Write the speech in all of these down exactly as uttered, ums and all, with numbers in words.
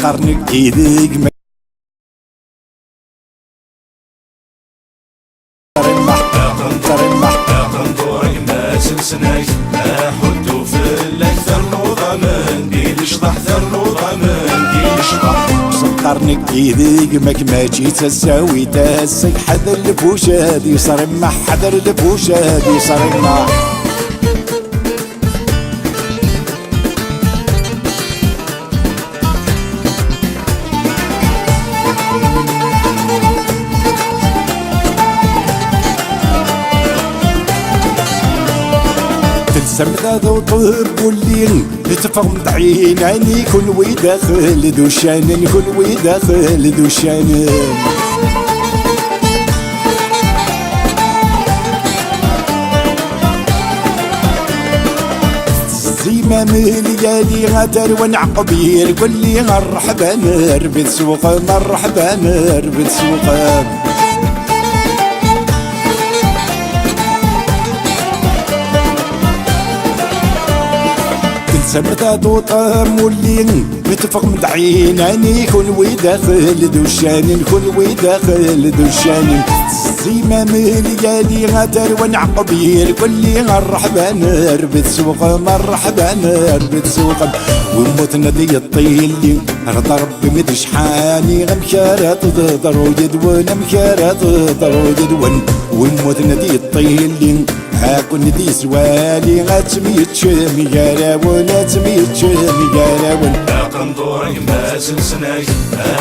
Qqaren-k ideg ma rimmeḥ, rimmeḥ, aqendur gma-s lesnak, aḥuddu fell-ak ternuḍ amendi lecḍeḥ, ternuḍ amendi lecḍeḥ. Qqaren-k ideg mak mačči d tasawit ass-agi, ḥader lbucad yesrimmeḥ, ḥader lbucad yesrimmeḥ. Telsam taduṭ n wulli, teffɣem-d ɛinani, kunwi daxel d uccanen, kunwi daxel d uccanen. Tezzim am lyali, ad tarwan ɛqeb irkelli, rreḥba n rrbi tsuqem, rreḥba n rrbi tsuqem. Telsam taduṭ am wulli, teffɣem-d ɛinani, kunwi daxel d uccanen, kunwi daxel d uccanen. Tezzim am lyali, ad tarwan ɛqeb irkelli, rreḥba n rrbi tsuqem, rreḥba n rrbi tsuqem. Wi mmuten ad yeṭṭilli, rḍa Rebbi mi d-icḥani, amek ara teḍru yid-wen, amek ara teḍru yid-wen? Wi mmuten ad yeṭṭilli, ha ken-id-yeswali, ad temyeččem gar-awen, ad temyeččem gar-awen. Aqendur gma-s lesnak,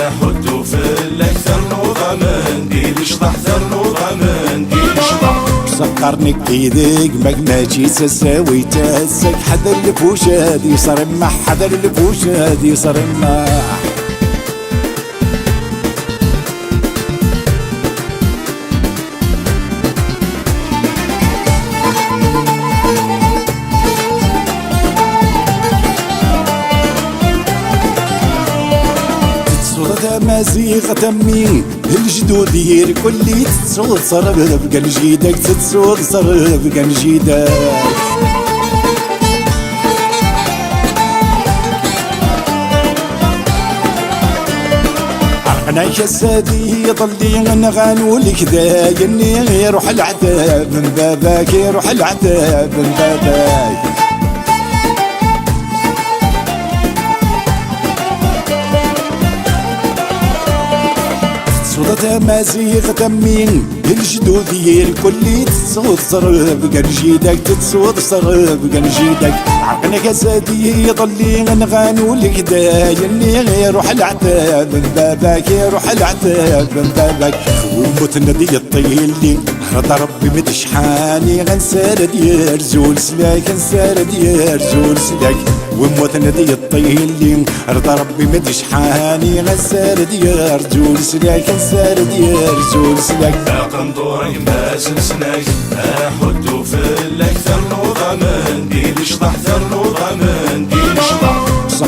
aḥuddu fell-ak ternuḍ amendi lecḍeḥ, ternuḍ amendi lecḍeḥ. Qqaren-k ideg mak mačči d tasawit ass-agi, ḥader lbucad yesrimmeḥ, ḥader lbucad yesrimmeḥ. Tettuḍ tamaziɣt am mi lejdud irkelli, tettuḍ s rrebg n jida-k, tettuḍ s rrebg n jida-k. Ɛerqen-ak ass-agi iḍelli, nɣan ul-ik dayenni, iruḥ leɛtab n baba-k, iruḥ leɛtab n baba-k. Tettuḍ tamaziɣt am mi lejdud irkelli, tettuḍ s rrebg n jida-k, tettuḍ s rrebg n jida-k. Ɛerqen-ak ass-agi iḍelli, nɣan ul-ik dayenni, iruḥ leɛtab n baba-k, iruḥ leɛtab n baba-k. Wi mmuten ad yeṭṭilli, rḍa Rebbi mi d-icḥani, ansi ara d-yerzu leslak, ansi ara d-yerzu leslak. Wi mmuten ad yeṭṭilli, rḍa Rebbi mi d-icḥani, ansi ara d-yerzu leslak, ansi ara d-yerzu leslak. Aqendur gma-s lesnak, aḥuddu fell-ak ternuḍ amendi lecḍeḥ, ternuḍ amendi lecḍeḥ.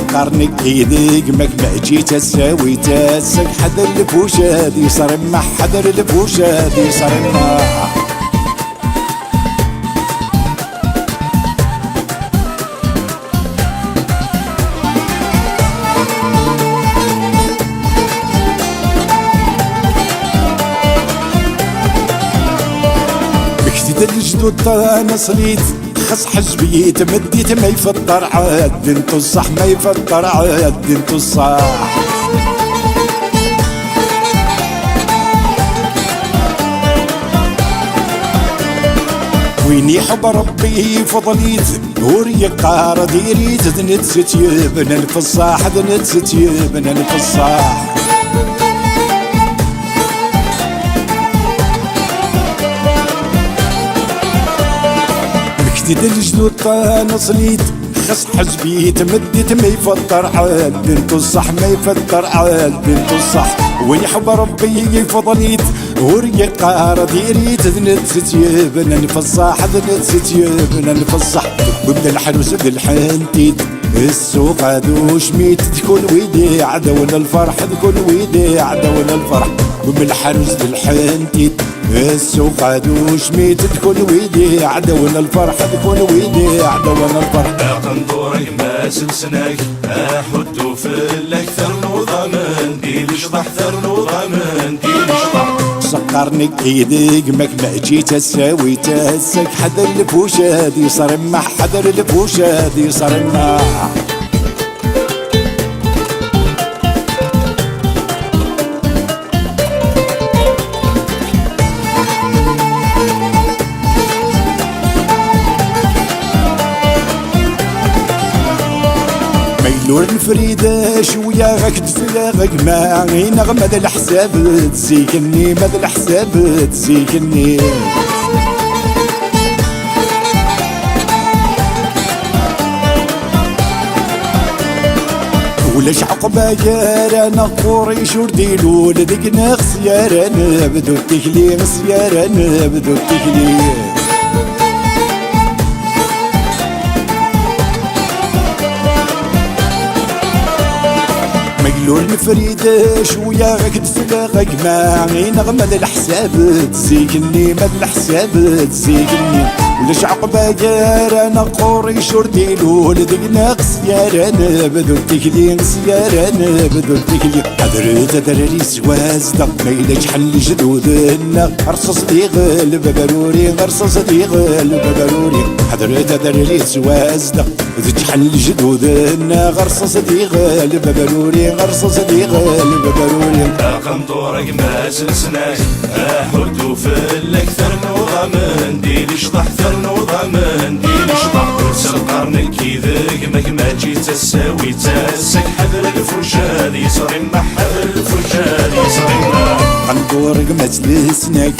Qqaren-k ideg mak mačči d tasawit ass-agi, ḥader lbucad yesrimmeḥ, ḥader lbucad yesrimmeḥ. Mekti-d lejdud tanaṣlit, xas ḥezbi tmeddit, ma ifeṭṭer ɛadden tuṣṣaḥ, ma ifeṭṭer ɛadden tuṣṣaḥ. Win iḥubb Rebbi ifeḍl-it, ur yeqqar diri-t, d nettat yebnan lfeṣṣaḥ, d nettat yebnan lfeṣṣaḥ. Mekti-d lejdud tanaṣlit, xas ḥezbi tmeddit, ma ifeṭṭer ɛadden tuṣṣaḥ, ma ifeṭṭer ɛadden tuṣṣaḥ. Win iḥubb Rebbi ifeḍl-it, ur yeqqar diri-t, d nettat yebnan lfeṣṣaḥ, d nettat yebnan lfeṣṣaḥ. Wim d leḥrus d lḥentit, ssuq d ucmit, d kunwi d iɛdawen n lferḥ, d kunwi d iɛdawen n lferḥ. Wim leḥrus d lḥentit, ssuq d ucmit, d kunwi d iɛdawen n lferḥ, d kunwi d iɛdawen n lferḥ. Aqendur gma-s lesnak, aḥuddu fell-ak ternuḍ Ternuḍ amendil icṭeḥ. Seqqar nekk yid-k, mak mačči d tasawit ass-agi. Ḥader lfucad yesremmeḥ, ḥader lfucad yesremmeḥ. Ma yella ur nefri d acu, yaɣ ak-d fell-aɣ a gma, ineɣ ma d leḥsab d zik-nni, ma d leḥsab d zik-nni. Ulac ɛuqba gar-aneɣ, qurric ur d-ilul deg-neɣ, s yara nebdu tikli, s yara nebdu tikli. Ma yella ur nefri d acu, yaɣ ak-d fell-aɣ a gma, ineɣ ma d leḥsab d zik-nni, ma d leḥsab d zik-nni. Ulac ɛuqba gar-aneɣ, qurric ur d-ilul deg-neɣ, s yara nebdu tikli, s yara nebdu tikli. Ḥadret aderri s wazdeɣ, ma yella ǧeḥen lejdud-nneɣ, rṣaṣ d iɣelb abruri, rṣaṣ d iɣelb abruri. Ḥadret aderri s wazdeɣ, d ǧeḥen lejdud-nneɣ, rṣaṣ d iɣelb abruri, rṣaṣ d iɣelb abruri. Aqenṭur a gma s leslak, aḥuddu fell-ak, ternuḍ amendil icṭeḥ, ternuḍ amendil icṭeḥ. Ur seqqar nekk yid-k, mak mačči d tasawit ass-agi. Ḥader lfucad yesremmeḥ, ḥader lfucad yesremmeḥ. Aqenṭur a gma s leslak,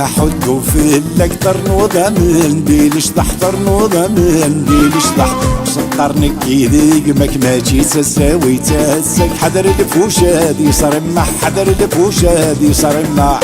aḥuddu fell-ak, ternuḍ amendil icṭeḥ, ternuḍ amendil icṭeḥ. Seqqar nekk yid-k, mak mačči d tasawit ass-agi. Ḥader lfucad yesremmeḥ, ḥader lfucad yesremmeḥ.